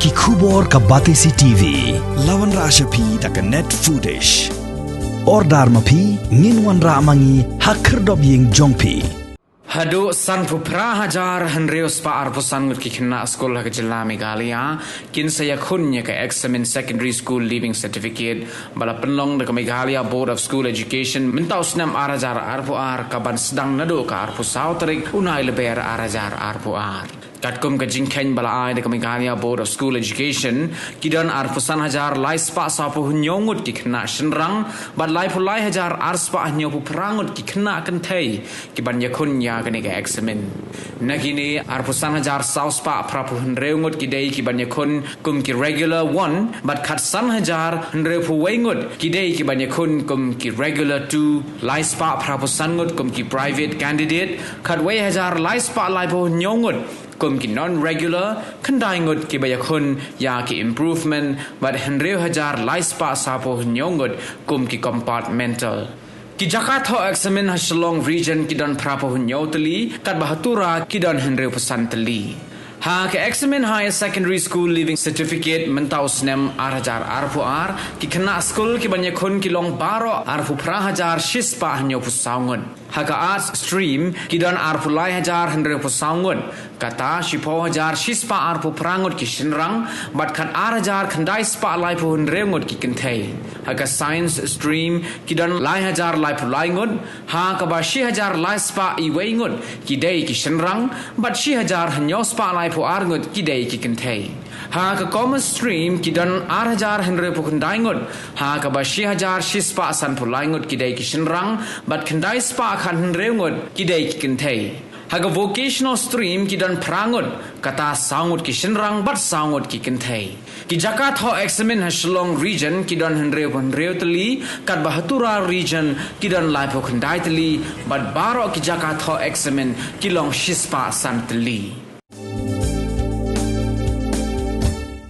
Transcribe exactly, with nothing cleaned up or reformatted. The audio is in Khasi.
Ki khubor ka Batesi TV la wanrah sha phi da ka Net Foodish. Order ma phi, ngin wanrah ma ngi ha khyrdop ïing jong phi. Haduh sanphew phra hajar hynriew spah arphew san ngut ki khynnah skul ha ka jylla Meghalaya kin sa ïakhun ïa ka eksamin Secondary School Leaving Certificate ba la pynlong da ka Meghalaya Board of School Education mynta u snem ar hajar arphew ar, ka ban sdang naduh ka arphew saw tarik u Naiïalam ar hajar arphew ar. Katkum ka jingkheiñ ba la ai da ka Meghalaya Board of School Education, ki don arphew san hajar lai spah sawphew hynñiew ngut ki khynnah shynrang bad laiphew lai hajar ar spah hynñiewphew phra ngut ki khynnah kynthei ki ban ïakhun ïa kane ka eksamin. Na kine, arphew san hajar saw spah phraphew hynriew ngut ki dei ki ban ïakhun kum ki Regular One bad khatsan hajar hynriewphew wei ngut ki dei ki ban ïakhun kum ki Regular Two, lai spah phraphew san ngut kum ki Private Candidate, khatwei hajar lai spah laiphew hynñiew ngut kum ki Non-Regular, khyndai ngut ki ba ïakhun ïa ki Improvement bad hynriew hajar lai spah sawphew hynñiew ngut kum ki Compartmental. Ki jaka thoh eksamin ha Shillong Region ki don phraphew hynñiew tylli, katba ha Tura ki don hynriewphew san tylli. Ha ka eksamin Higher Secondary School Leaving Certificate mynta u snem ar hajar arphew ar, ki khynnah skul ki ban ïakhun ki long baroh arphew phra hajar shi spah hynñiewphew saw ngut. Ha ka Arts Stream ki don arphew lai hajar hynriewphew saw ngut, kata shiphew hajar shi spah arphew phra ngut ki shynrang bad khatar hajar khyndai spah laiphew hynriew ngut ki kynthei. Ha ka Science Stream ki don lai hajar laiphew lai ngut, ha kaba shi hajar lai spah iwei ngut ki dei ki shynrang bad shi hajar hynñiew spah laiphew ar ngut ki dei ki kynthei. Ha ka Commerce Stream ki don ar hajar hynriewphew khyndai ngut, ha kaba shi hajar shi spah sanphew lai ngut ki dei ki shynrang bad khyndai spah khathynriew ngut ki dei ki kynthei. Ha ka Vocational Stream ki don phra ngut, kata saw ngut ki shynrang bad saw ngut ki kynthei. Ki jaka thoh eksamin ha Shillong Region ki don hynriewphew hynriew tylli, katba ha Tura Region ki don laiphew khyndai tylli bad baroh ki jaka thoh eksamin ki long shi spah san tylli.